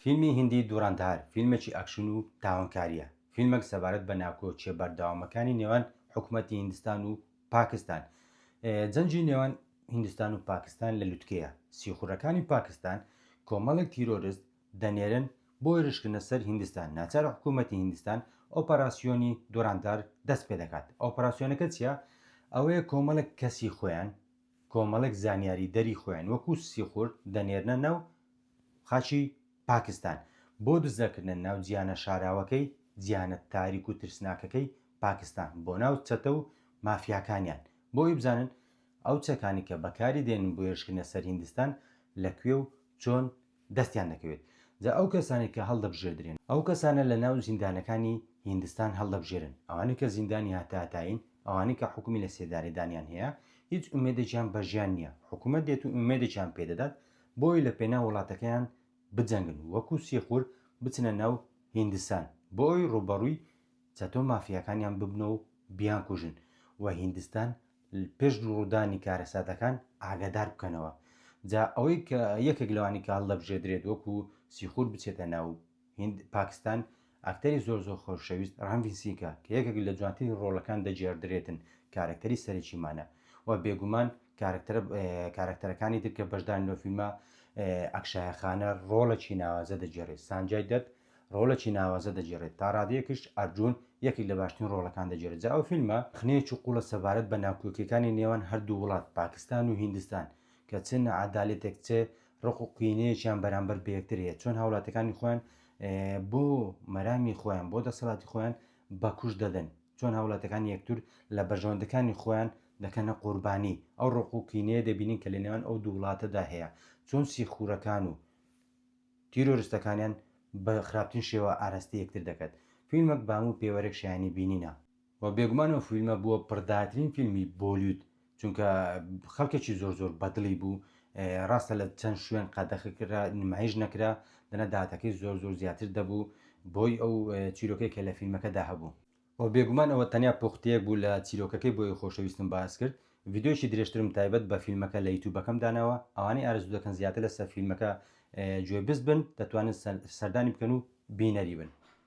فیلمی هیندی دوراندهار فیلمێکی ئەکشن و تاوانکارییە، فیلمێک سەبارەت بە ناکۆکییە بەردەوامەکانی نێوان حکومەتی هیندستان و پاکستان. جەنگی نێوان هیندستان و پاکستان لە لوتکەیە، سیخوڕەکانی پاکستان کۆمەڵێک تیرۆرست دەنێرن بۆ هێرشکردنە سەر هیندستان، ناچارە حکومەتی هیندستان ئۆپەراسیۆنی دوراندار دەست پێدەکات. ئۆپەراسیۆنەکە چییە؟ ئەوەیە کۆمەڵێک کەسی خۆیان، کۆمەڵێک زانیاریدەری خۆیان وەکو سیخوڕ دەنێرنە ناو خاکی پاکستان بۆ دزەکردنە ناو جیهانە شاراوەکەی، جیهانە تاریک و ترسناکەکەی پاکستان، بۆ ناو چەتە و مافیاکانیان، بۆ ئەوەی بزانن ئەو چەکانەی کە بەکاری دێنن بۆ هێرشکردنە سەر هیندستان لە کوێ و چۆن دەستیان دەکەوێت. جا ئەو کەسانەی کە هەڵدەبژێردرێن. ئەو کەسانە لە ناو زیندانەکانی هیندستان هەڵدەبژێرن، ئەوانەی کە زیندانی هەتاهەتایین، ئەوانەی کە حوکمی لە سێدارەدانیان هەیە، هیچ ئومێدێکیان بە ژیان نییە، حکومەت دێت و ئومێدێکیان پێدەدات بۆی لە پێناو وڵاتەکەیان بجەنگن و وەکو سیخور بچنە ناو هیندستان بۆ ئەوی ڕووبەڕووی چەتەو مافیاکانیان ببنەوە و بیانکوژن و هیندستان پێش ڕوودانی کارەساتەکان ئاگادار بکەنەوە. جا ئەوەی کە یەکێک لەوانی کە هەڵدەبژێردرێت وەکو سیخور بچێتە ناو هیند پاکستان ئەکتەری زۆر زۆر خۆشەویست ڕانڤین سینکە کە یەکێک لە جوانترین ڕۆڵەکان دەگێڕدرێتن کارەکتەری سەرەکیمانە و بێگومان کارەکتەرە کارەکتەرەکانی تر کە بەشدارن لەو فیلمە ئەکشایە خانە ڕۆڵێکی ناوازە دەگێڕێت سانجای دەت ڕۆڵێکی ناوازە دەگێڕێت تا ڕادەیەکیش ئەرجون یەکێک لە باشترین ڕۆڵەکان دەگێڕێت جا ئەو فیلمە ڕەخنەیەکی قوڵە سەبارەت بە ناکۆکیەکانی نێوان هەردوو وڵات پاکستان و هیندستان کە چ نەعەدالەتێک چ ڕق و قینەیەکیان بەرامبەر بە یەکتر هەیە، چۆن هاوڵاتیەکانی خۆیان بۆ مەرامی خۆیان، بۆ دەسەڵاتی خۆیان بە کوشت دەدەن، چۆن هاوڵاتیەکانی یەکتر لە بەرژەوەندەکانی خۆیان دەکەنە قوربانی، ئەو ڕق و قینەیە دەبینین کە لە نێوان ئەو دوو وڵاتەدا هەیە، چۆن سیخورەکان و تیرۆرستەکانیان بە خراپترین شێوە ئاراستەی یەکتر دەکات. فیلمەک بە هەموو پێوەرێک شایەنی بینینە. وە بێگومان ئەو فیلمە بووە پڕدارترین فیلمی بۆلیود چونکە خەڵکێکی زۆر زۆر بەدڵی بوو ڕاستە لە چەند شوێن قەدەخە کرا نمایش نەکرا دەنا داهاتەکەی زۆر زۆر زیاتر دەبوو بۆی ئەو چیرۆکەی کە لە فیلمەکەدا هەبوو. وە بێگومان ئەوە تەنیا پوختەیەک بوو لە چیرۆکەکەی بۆیە خۆشەویستم باس کرد ڤیدیۆیەکی درێژترم تایبەت بە فیلمەکە لە یوتوبەکەم داناوە ئەوانەی ئارەزوو دەکەن زیاتر لەسەر فیلمەکە گوێبست بن دەتوانن سەردانی بکەن و بینەری بن.